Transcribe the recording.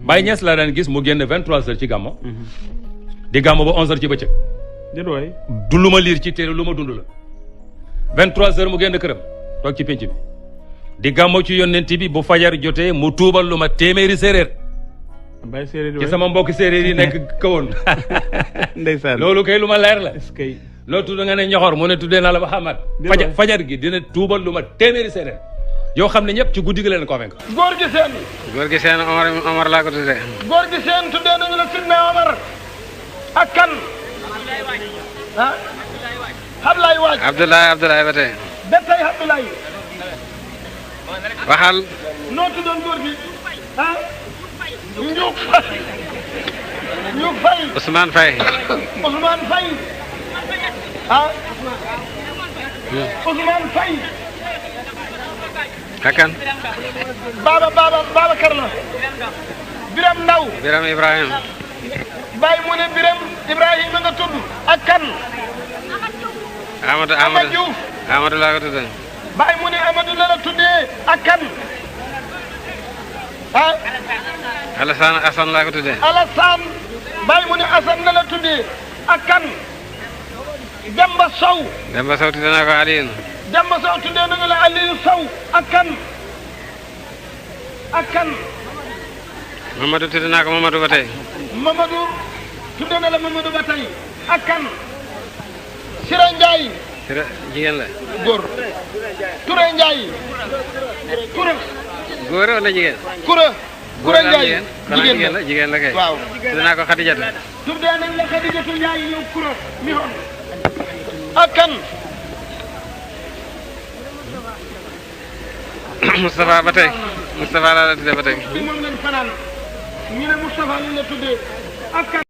Baye Niass laa daan gis mu génn 23h ci gàmmo. di gàmmo ba 11h ci bëccëg. du lu ma liir ci téere lu ma dund la. 23h mu génn këram toog ci pénc bi. di gàmmo ci yonent bi bu fajar jotee mu tuubal lu ma téeméeri séeréer. ci sama mbokki séeréer yi nekk kawoon. ndeysaan loolu kay lu ma leer la. est-ce que loolu tudd nga ne ñoxor mu ne tuddee naa la Muhammad. fajar gi dina tuubal lu ma téeméeri séeréer. yoo xam ne ñëpp ci guddi gi leen convaincre. góor gi seen. góor gi seen Omar laa ko tuddee. góor gi seen tuddee nañu la Sidna Omar. ak kan. ah. Abdoulaye Waaj. Abdoulaye ba tey. ba tey Abdoulaye. waxal. noo tuddoon góor gi. ah. Ndiouk Faye. Ndiouk Faye. Ousmane Faye. Ousmane Faye. ah. Ousmane Faye. Kakan. Babacar la. Biram Ndaw. Biram Ibrahima. Baye mu ne Biram Ibrahima nga tudd. ak kan. Amadou Diouf. Amadou laa ko tuddee. Baye mu ne Amadou la tuddee ak kan. ah. Alassane Assane laa ko tuddee. Alassane. Baye mu ne Assane la tuddee ak kan. Demba Sow. Demba Sow tuddee naa ko Alioune. Demba Sow tuddee nañu la Aliou Sow ak kan. ak kan. Mamadou tuddee naa ko Mamadou ba tey. Mamadou tuddee na la Mamadou ba tey ak kan. Sira Ndiaye. Sira jigéen la. góor. Touré Ndiaye. Touré. góor wala jigéen. Touré Ndiaye. jigéen la kay. waaw. tuddee naa ko Khadijatu. tuddee nañ la Khadijatu Ndiaye yow Touré mi xoon. ak kan. Moustapha ba tey. Moustapha laa la tuddee ba tey. moom lañ fanaan ñu ne Moustapha lañ la tuddee ak kan.